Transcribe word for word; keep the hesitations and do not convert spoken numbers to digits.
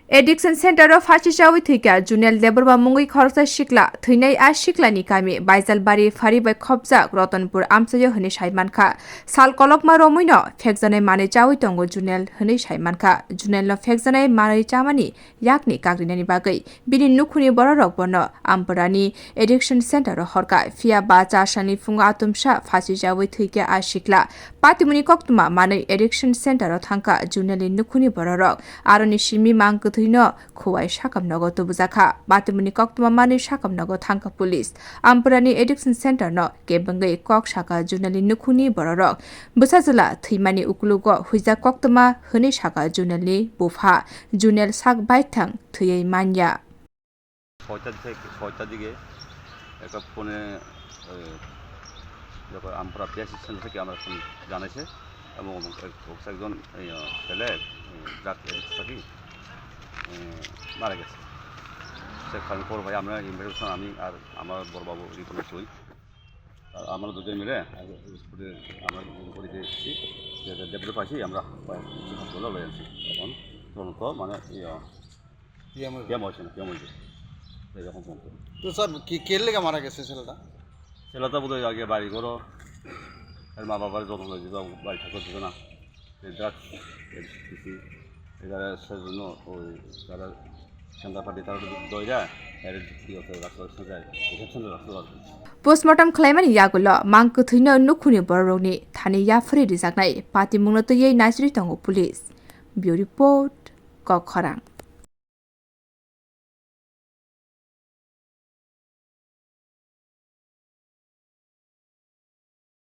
Addiction Center o phasi chawi thwikha Junel Debbarma mungwi khoroksa sikla. Thwinai a siklani kami Baijalbari phari bai khopjak Ratanpur amchaio hwnwi sai mankha. Sal kolokma romwino phekjanai manwi chawi tongo Junel hwnwi sai mankha. Junelno phekjanai manwi chamani yakni kagrinani bagwi bini nukhuni bororok bono Amparani Addiction Center o horkha, phiya ba chasani phungo atumsa phasi chawi thwikha a sikla. Patimuni koktwma manwi Addiction Center o thangkha Junelni nukhuni bororok, aroni simi mang kwthwino khuwai sakam nogo tubujakha. Patimuni koktwma manwi sakam nogo thangkha police. Amparani Addiction Center no kebengwi kok sakha Junelni nukhuni bororok. Bwsajwla thwimani ukulugo huijak koktwma hwnwi sakha Junelni bupha. Junel sak baithang thwiwi manya. ছয়টার দিকে, ছয়টার দিকে একটা ফোনে, এ, যখন আমপারা PSC centre থেকে আমরা ফোন জানাইছে এবং এক-, একজন, এ, ছেলে, এ, ড্রাগ অ্যাডিক্ট থাকি, এ, মারা গেছে। সেখানে পর ভাই আমরা ইনফরমেশন, আমি আর আমার বড়বাবু রিপন চই, আর আমরা দুজন মিলে স্পটে আমরা ইনকোয়ারি দিয়ে এসেছি, যে ডেপুটি পাইছি, আমরা হসপিটালে লয়ে আনছি। এখন তদন্ত মানে, ইয়ে, পিএম হয়েছে। পিএম হয়েছে না, পিএম হয়েছে। এরকম ফোন করে। তো স্যার, কি, কে লেগে মারা গেছে ছেলেটা? ছেলেটা বোধহয় আগে বাড়ি ঘরো, এর মা বাবার যত্ন হয়েছে, তো বাড়ি থাকতে দিত না। এই ড্রাগস, এই সিসি, এরা সেজন্য ওই যারা চান্দা পার্টি, তারা তো দইরা, এর কি হতো, রাখতে পারছে না, যায়। এসব সঙ্গে রাখতে পারবে। Postmortem khlaimani yagulo mang kwthwino nukhuni bororokni thani yaphuri rijaknai patimungno twiwi naisri tongo police. Bureau Report, Kokkhorang.